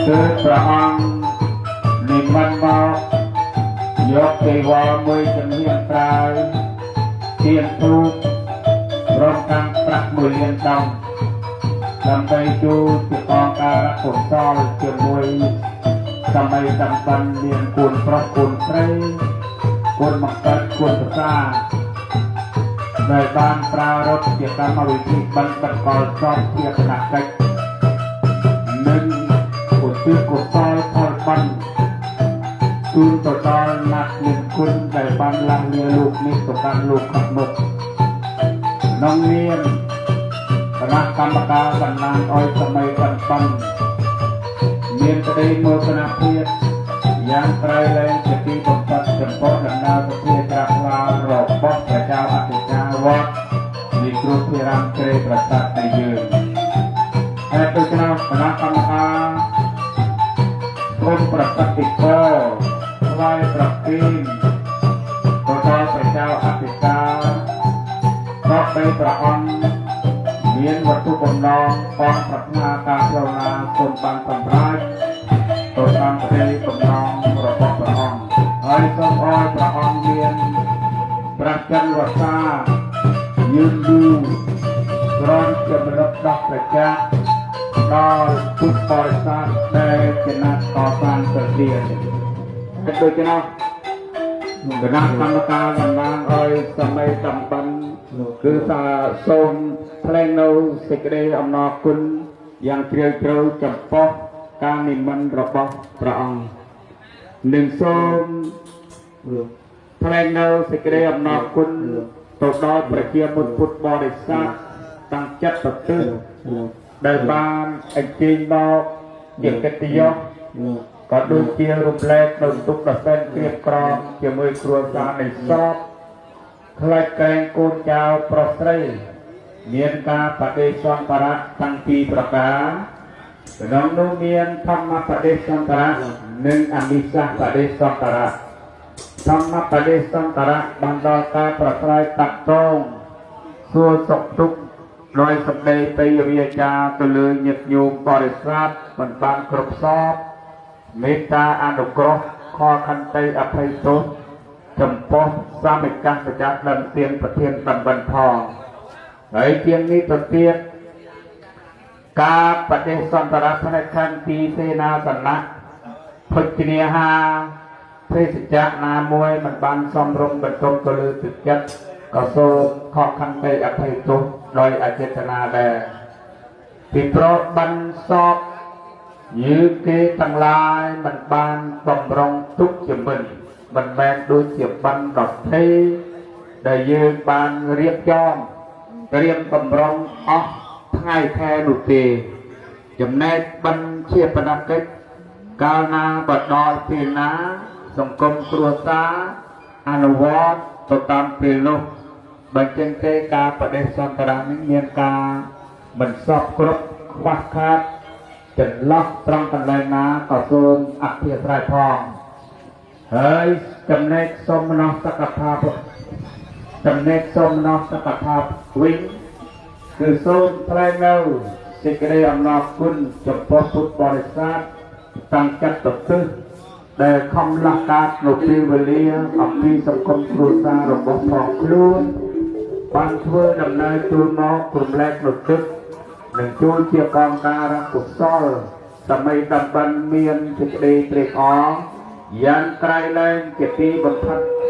គឺព្រះអង្គនិមន្តមកយកទេវរមួយជំហានត្រើយទៀនធូបព្រមទាំងប្រាក់1លានដងដើម្បីជួយជាកងការកុសលជាមួយសម័យតំបន់មានគូនប្រុសគូនស្រីគូនបង្កើតគូនប្រសាដែលបានប្រារព្ធជាកម្មវិធីបិណ្ឌបកលសពជាគណៈកិច្ចនិងឧទ្ទិសកុសលផលបុណ្យជូនទៅដល់អ្នកមានគុណដែលបានឡើងលាលោកនេះទៅកាន់លោកខាងមុខក្នុងនាមគណៈកម្មការតំណាងឲ្យសម័យតំបន់មានក្តីមោទនភាពយ៉ាងក្រៃលែងជាទីបំផុតចំពោះដំណើរពធាត្រាខ្លារបស់ព្រះចៅអធិការវត្តនៃគ្រូភិរាមជ្រៃប្រាសាទនៃយើងហើយដូច្នោះគណៈកម្មការសូមប្រសិទ្ធិករថ្វាយប្រគិនទៅដល់ព្រះចៅអធិការក៏បីព្រះអង្គមានវត្ថុបំណងបងប្រាថ្នាការផ្លូវណាសូមបានសម្រេចទៅតាមសេចបំណងរបស់ព្រះអង្គហើយសូមឲ្យព្រះអង្គមានប្រច័នវសាយឺនយូរក្រំជាមនុស្សដោះប្រចាក់ដល់ពុទ្ធបរិស័ទដែលជាអ្នកកសាងទៅទៀតតែដូច្នោះគណៈកម្មការតំណាងឲ្យសម័យតំបន់គឺថាសូមថ្លែងនៅសេចក្តីអំណរគុណយ៉ាងជ្រាលជ្រៅចំពោះការនិមន្តរបស់ព្រះអង្គនិងសូមថ្លែងនៅសេចក្តីអំណរគុណទៅដល់ប្រជាពុទ្ធពុទ្ធបរិស័ទតាំងចិត្តប្រទេសដែលបានអញ្ជើញមកជាកិត្តិយសក៏ដូចជារំលែកនៅទុក្ខដ៏សែនក្រៀបក្រំជាមួយគ្រួសារនៃសពខ្លាចក្រែងកូនចៅប្រុសស្រីមានការបដិសន្ធរៈតាំងពីប្រការក្នុងនោះមានធម្មបដិសន្ធរៈនិងអមិសបដិសន្ធរៈធម្មបដិសន្ធរៈបានដល់ការប្រស្រ័យតាក់ទងសួរសុខទុក្ខដោយសម្ដីបិយវាចាទៅលើញាតិញោមបរិស័ទមិនបានគ្រប់សពមេត្តាអនុគ្រោះខខន្តីអភ័យទោសចំពោះសាមិកាសចាស់ដឹងទៀនប្រធានតំបន់ផងហើយជាងនេះទៅទៀតការបដិសន្ធរៈផ្នែកខន្ទីសេនាសនៈភុជនីហាភេសជ្ជៈណាមួយមិនបានសំរុំបន្ទប់ទៅលើទឹកចិត្តក៏សូមខកខន្តីអភ័យទោសដោយអចេតនាដែរពីព្រោះបានសពយឺគេទាំងឡាយមិនបានបំរុងទុកជាមិនមិនមែនដូចជាបានដថេដែលយើងបានរៀបចំត្រៀមបំរុងអស់ថ្ងៃខែនោះទេចំណែកបិណ្ឌជាបណកិច្ចកាលណាបដល់ពេលណាសង្គមគ្រួសារអនុវត្តទៅតាមពេលនោះបើចឹងទេការបដិសន្ធរៈនេះមានការមិនសពគ្រប់ខ្វះខាតចន្លោះត្រង់កន្លែងណាក៏សូមអធិស្ឋានផងហើយចំណែកសូមមនោសកថាចំណែកសូមមនោសកថាវិញគឺសូមថ្លែងនៅសេចក្តីអំណរគុណចំពោះពុទ្ធបរិស័ទតាំងចិត្តទៅទិសដែលខំលះកាត់នៅពេលវេលាអំពីសង្គមគ្រួសាររបស់ផងខ្លួនបានធ្វើដំណើរទូលមកក្រំលែកនៅទឹកនិងជួយជាកងការកុសលសម័យតំបន់មានសេចក្តីត្រេកអរយ៉ាងក្រៃលែងជាទីបំផុត។